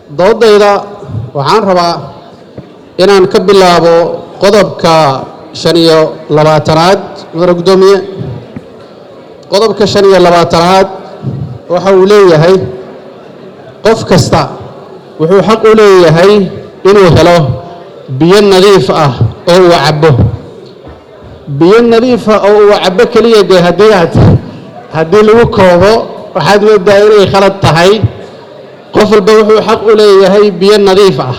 Doodayda waxaan rabaa inaan ka bilaabo qodobka 25aad. Mudane guddoomiye, qodobka 25aad waxa uu leeyahay: qof kasta wuxuu xaq u leeyahay inuu helo biyo nadiif ah oo uu cabbo. Biyo nadiifa oo uu cabbo keliya dee haddii lagu koobo, waxaad moodaa inay khalad tahay. Qof walba wuxuu xaq u leeyahay biyo nadiif ah.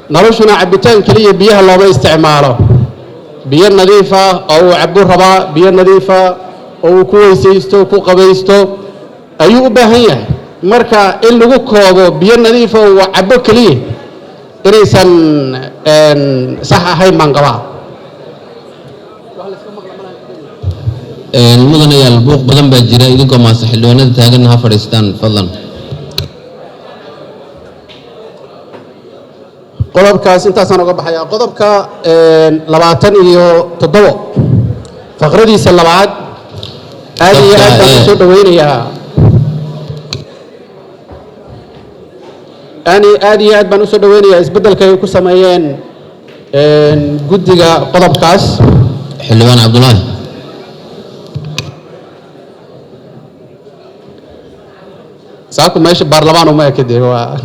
Noloshuna cabbitaan keliya biyaha looma isticmaalo. Biyo nadiif ah oo uu cabbu rabaa, biyo nadiifa oo uu ku weysaysto, ku qabaysto ayuu u baahan yahay. Marka in lagu koobo biyo nadiifa oo uu cabbo keliya inaysan sax ahayn baan qabaa. Mudanayaal, buuq badan baa jira. Idinkoo mahadsan, xildhibaanada taaganna ha fadhiistaan, fadlan. Qodobkaas intaasaan uga baxayaa. Qodobka 27 faqradiisa labaad aad iyo aad baan usoo dhaweynayaa. Aad iyo aad baan usoo dhaweynayaa isbeddelka ay ku sameeyeen guddiga qodobkaas. Xildhibaan Cabdulaahi. Saaku meesha baarlamaan uma ekade, waa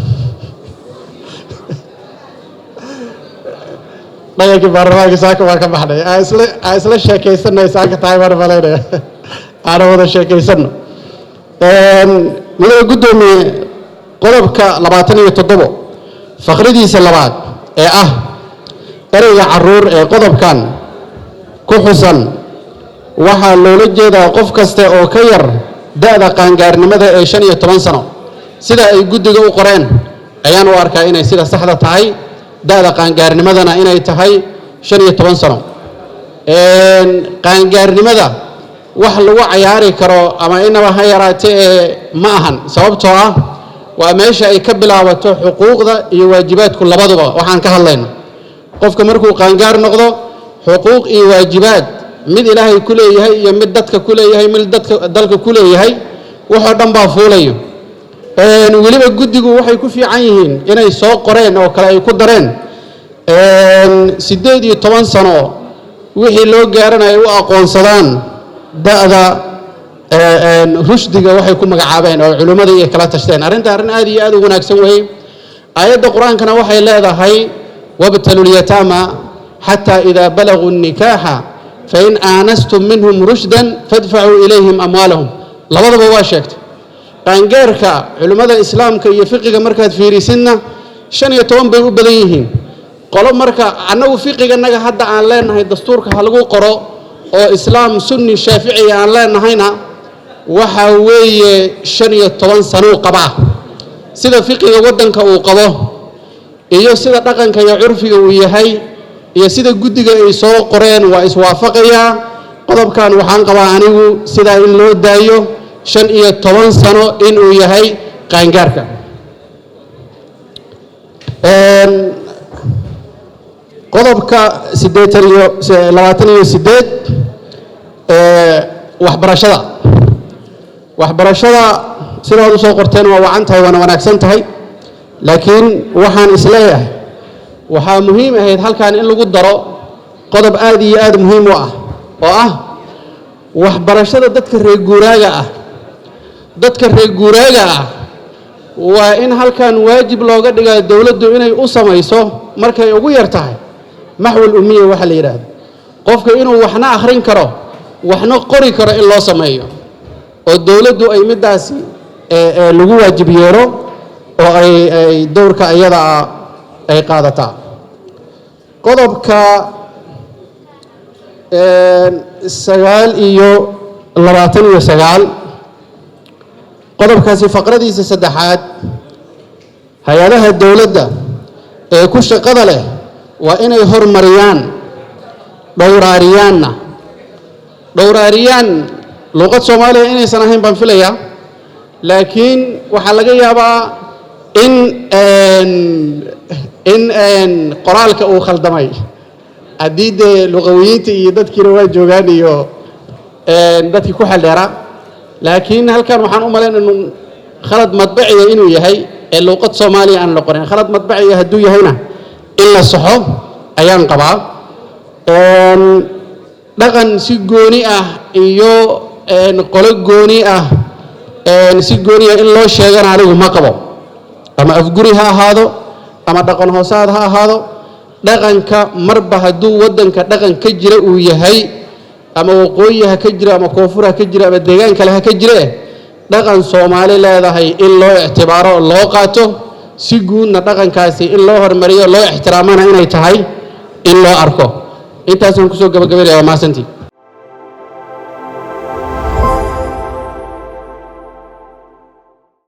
dhaqankii baarlamaanka. Saaka waa ka baxnay, aan isla sheekaysanay saaka tahay baan malaynaya, aana wada sheekaysano. Mudane guddoomiye, qodobka 27 faqradiisa labaad ee ah ereyga caruur ee qodobkan ku xusan waxaa loola jeedaa qof kasta oo ka yar da'da qaangaarnimada ee 15 sano. Sida ay guddiga u qoreen ayaan u arkaa inay sida saxda tahay, da'da qaangaarnimadana inay tahay 15 sano. Qaangaarnimada wax lagu cayaari karo ama inaba ha yaraate ee ma ahan, sababtoo ah waa meesha ay ka bilaabato xuquuqda iyo waajibaadku labaduba. Waxaan ka hadlayno, qofka markuu qaangaar noqdo, xuquuq iyo waajibaad, mid Ilaahay ku leeyahay iyo mid dadka ku leeyahay, mid dadka dalka ku leeyahay, waxoo dhan baa fuulayo. Weliba guddigu waxay ku fiican yihiin inay soo qoreen oo kale ay ku dareen 18 sano wixii loo gaaranaya u aqoonsadaan da'da rushdiga, waxay ku magacaabeen oo culimmada iyo kala tashteen. Arrinta arrin aad iyo aad u wanaagsan weeye. Aayadda Qur-aankana waxay leedahay: wabtalu lyataama xataa idaa balaguu nikaaxa fain aanastum minhum rushdan fadfacuu ilayhim amwaalahum. Labadaba waa sheegtay. Qaangaarka culimmada islaamka iyo fiqiga markaad fiirisidna 15 bay u badan yihiin qolo. Marka annagu fiqiganaga hadda aan leenahay dastuurka ha lagu qoro oo islaam sunni shaaficiya aan leenahayna waxa weeye 15 sanuu qabaa, sida fiqiga waddanka uu qabo iyo sida dhaqanka iyo curfiga uu yahay iyo sida guddiga ay soo qoreen waa iswaafaqayaa. Qodobkan waxaan qabaa anigu sidaa in loo daayo, 15 sano inuu yahay qaangaarka. Qodobka siddeetan iyo 28 waxbarashada. Waxbarashada sidaad usoo qorteen waa wacan tahay, waana wanaagsan tahay, laakiin waxaan isleeyahay waxaa muhiim ahayd halkan in lagu daro qodob aad iyo aad muhiim u ah oo ah waxbarashada dadka reer guuraaga ah. Dadka reer guuraaga ah waa in halkan waajib looga dhigaa dowladdu inay u samayso, markay ugu yar tahay, maxwal umiya waxa la yidhaahdo, qofka inuu waxna akhrin karo waxna qori karo in loo sameeyo oo dowladdu ay middaasi lagu waajib yeelo oo ay dowrka iyada ah ay qaadataa. Qodobka 29, qodobkaasi faqradiisa saddexaad, hay-adaha dowladda ee ku shaqada leh waa inay hormariyaan dhowraariyaanna. Dhowraariyaan luuqad Soomaaliya inaysan ahayn baan filayaa, laakiin waxaa laga yaabaa in qoraalka uu khaldamay. Haddii dee luqawiyiinta iyo dadkiina waa joogaan iyo dadkii ku xeldheeraa, laakiin halkan waxaan u malayn inuu khalad madbaciya inuu yahay. Ee luuqad Soomaaliya aan la qorin, khalad madbaciya hadduu yahayna in la saxo ayaan qabaa. Dhaqan si gooni ah iyo qolo gooni ah si gooni ah in loo sheegana anigu ma qabo, ama afguri ha ahaado ama dhaqan hoosaad ha ahaado. Dhaqanka marba hadduu waddanka dhaqan ka jira uu yahay, ama waqooyi ha ka jira ama koonfur ha ka jira ama deegaan kale ha ka jire, dhaqan Soomaali leedahay in loo ictibaaro oo loo qaato, si guudna dhaqankaasi in loo horumariyo, loo ixtiraamana inay tahay in loo arko. Intaasaan kusoo gabagabaynaya. Waa mahadsantii.